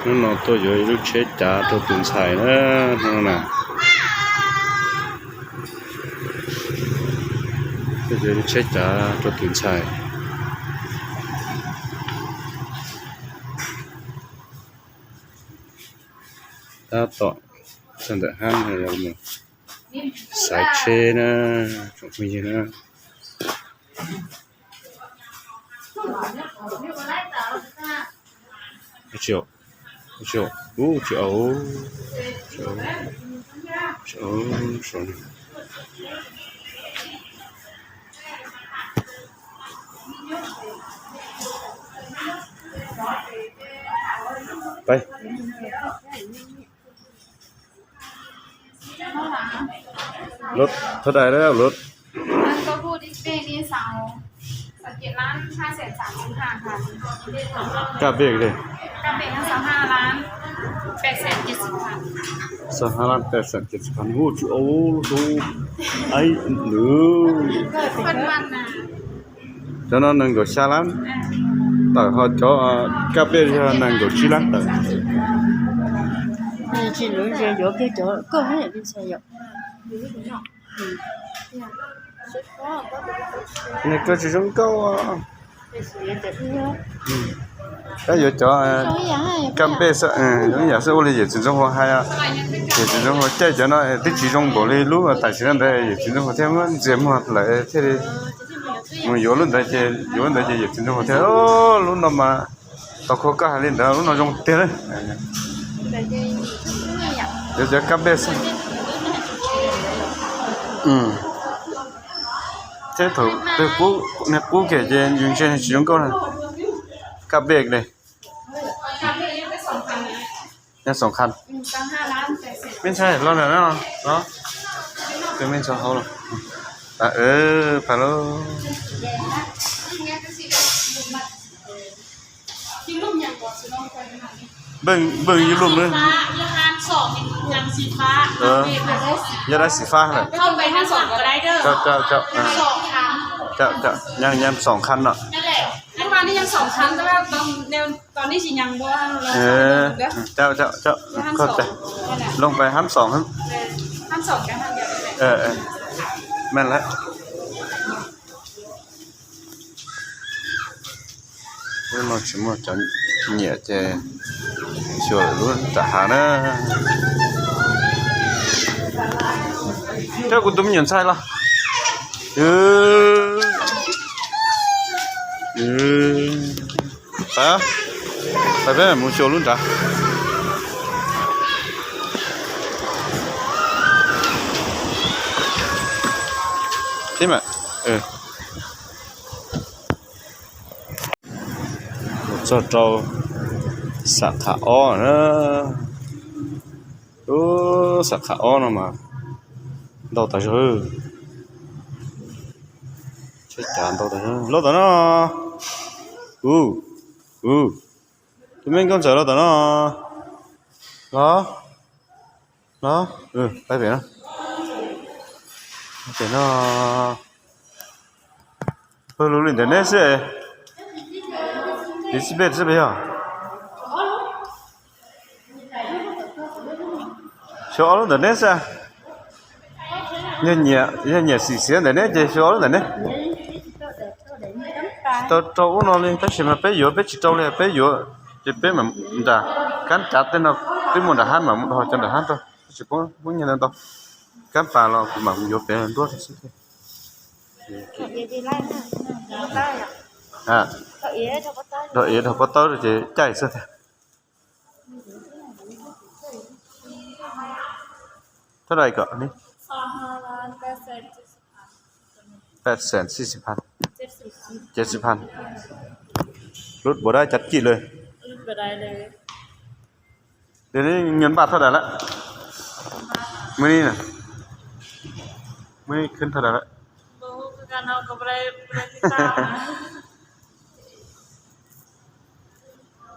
Hnub no tuaj yuav ib lub tsheb cav rau tus ntxhais na, hnub no na. Tuaj yuav ib lub tsheb cav rau tus ntxhais. Tab tom txog ntawm hab no, xaiv tsheb na, tsoom phooj ywg na. Lub thov dais lub. Kab pej li. Sáu tháng lăn tám trăm chín mươi phần, hub tsis ua lub hub. Ai, lwm. Cov no nees nkaum xya lab tawm, ho cov kab pej yog nees nkaum tsib lab tawm. Nws koj tsis zoo nkauj. Tab yuav cov kab pej xwb, zoo ib yam xwb. Ua li yawm txiv Ntxooj Hua hais, yawm txiv Ntxooj Hua caij cov no twb tsis zoo npaum li lub tam sim no ntawd, yawm txiv Ntxooj Hua thiaj muab ntxias muag lawm thiaj li mus yuav lub ntawd ces, yuav lub ntawd ces yawm txiv Ntxooj Hua thiaj, lub no mas tau koj hais li ntawd, lub no zoo tiag li. Yuav cov kab pej xwb. Thiab thaum twg qub, qub kiag ces yus ntsia tsis zoo nkauj na. Kab pej li. Nyob xoom khas. Mej ntxhais los ntawm no, tus mej ntxhais hauv los. Pab lauj. Npej, npej yus lub mej. Yog dab xis fab lawm. Nyob xoom khas no. Looj pais hab xoom. Meej lawm. Lub no tsis muaj cov nyiam ces xyuas lub nram hav na. Coj kuv tus me nyuam ntxhais los. Pab, pab peb mus xyuas lub nrad. Tib mam. Mus txog rau xam khas ob na. Xam khas ob no mas ntau tas zog. Tsheb cav ntau tas zog. Los tom no. Tus me nkauj ntxawm los tom no. Los, los, pab pem no. Pem no. Pawg lug li ntawm neb xwb. Tiv xib pej xwb pes yog. Xyuas ob lub ntawm neb xwb. Yog nyiam xim xiav ntawm neb ces xyuas ob lub ntawm neb. Tsis tau rau ub no li, tab sis mas peb yuav peb tsis rau li, peb yuav ces peb mam nram kab cav tej no, twb muaj nram hab mam mus dhos cov nram hab rau, tsis poob nyiaj ntau. Kab pas los kuv mam yuav pem nruab xwb. Dhos iav dhos pob tawb ces caij xwb tiag. Thab dais kom ni. Peb xees xib xib phan, cev xib phan. Lub npaum dab cov cim lawm. Tias neb nyuam npaj thaj dais lawm. Muaj ib, muaj ib khwb thaj dais lawm.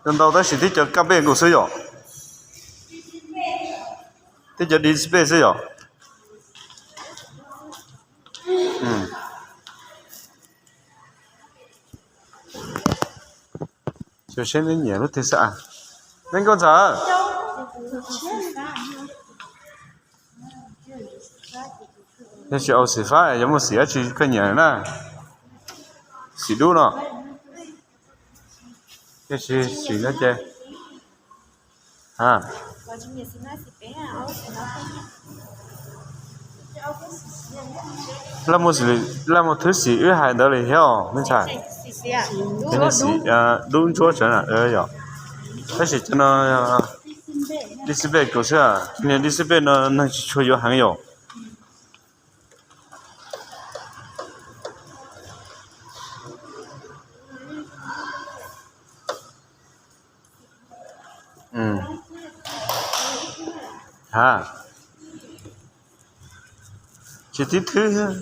Cov ntau tab sis tib cov kab pej nkaus xwb yom. Tib cov dim xib pej xwb yom. Xyov seb neb nyiam lub twg xwb as. Neej Nkauj Ntxawm, yog tsis au xim fab yog muaj xim dab tsi koj nyiam na? Xim dub no. Yog tsis xim no ces, a, laj mus thwv xim wb hais ntawd li thiab os me ntxhais. Dub ntsuab tsawv yom. Tab sis cov no dib xib pej kaum xwb, niag dib xib pej no neeg tsis tshua yuav heev yom. A, tsis tib thwb thiab.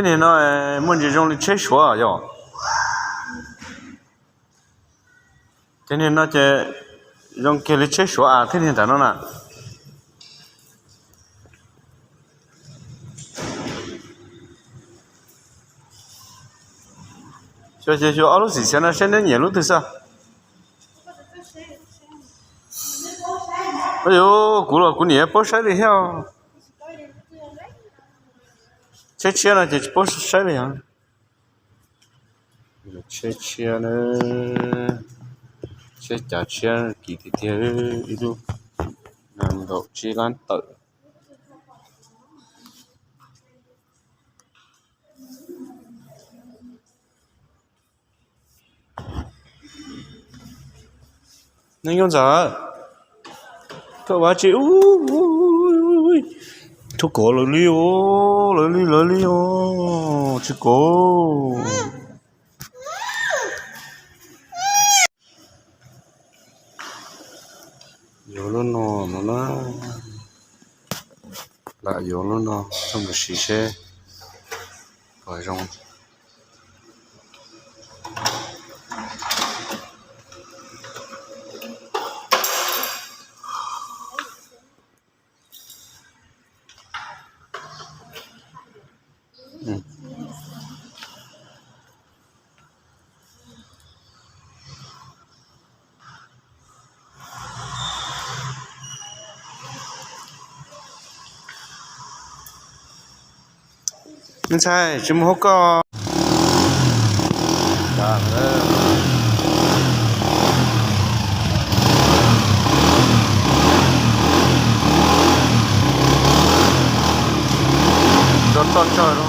Niag no muaj ntsis zoo li tsheb Suav yom. Ces niag no ces zoo kiag li tsheb Suav a thiab niag nram no na. Xyuas ces xyuas ob lub xim xyav no seb neb nyiam lub twg xwb. Yuav kuv los kuv niam paub saib li thiab. Tsheb tshiab no ces tsis paub saib li os. Tsheb tshiab na, tsheb cav tshiab kim tiag tiag, ib lub nees nkaum tsib lab tawm. Neej Nkauj Ntxawm, koj ua tsi? Tub kov lawv li os, lawv li lawv li os, tsis kov. Yuav lub no no na, lam yuav lub no coj mus siv seb puas zoo. Me ntxhais, tsis mus hauv koj. Rau toj tsawg no.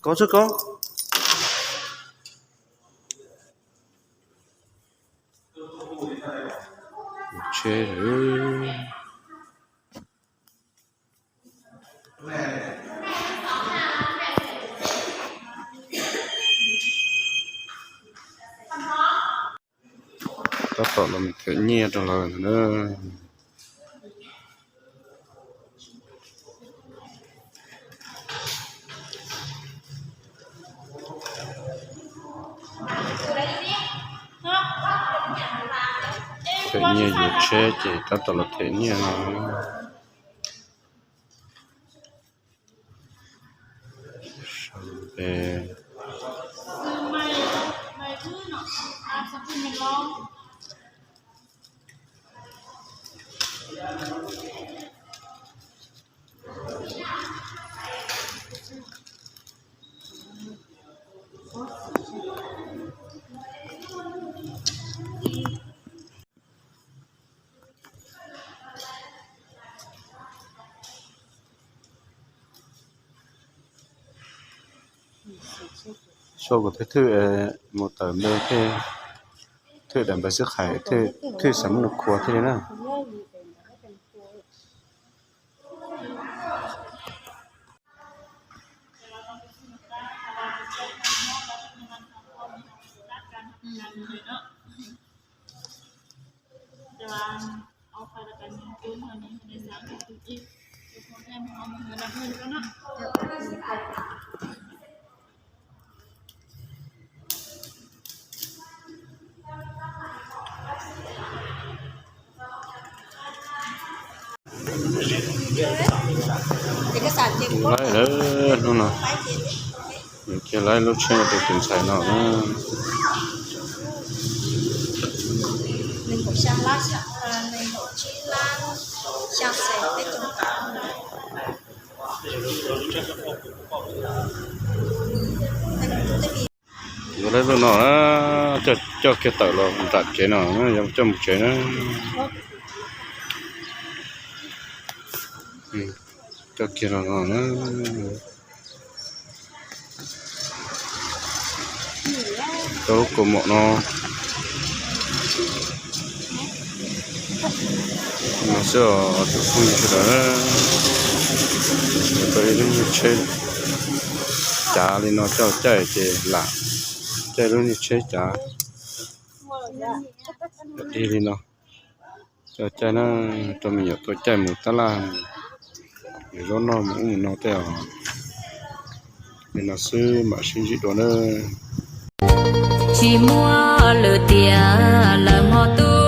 Kov txog kov. Tsheb lawm. Tab tom los them nyiaj rau lawv na. Them nyiaj yuav tsheb ces tab tom los them nyiaj no. Xyov kuv thwj thwj mus tawm npe thiaj thwj daim npe xwb qhais thwj xam muaj nws khuas thiaj li na. Laib lawm hnub no, ces laib lub tsheb rau tus ntxhais no na. Yuav laib lub no na, coj kiag tawm los nram kev no, yuav coj mus tsev na. Coj kiag los no na. Coj lub kaus mom no. No xwb os tus phooj ywg sawv daws, tau ib lub niag tsheb cav li no coj caij ces lam caij lub niag tsheb cav dig li no coj caij na, rau me nyuam tuaj caij mus tab laj, yus zaub noj mus ub mus no tej os. Li no xwb mam sib ntsib dua na. Tsis muaj lwm tiam lawm hmo tu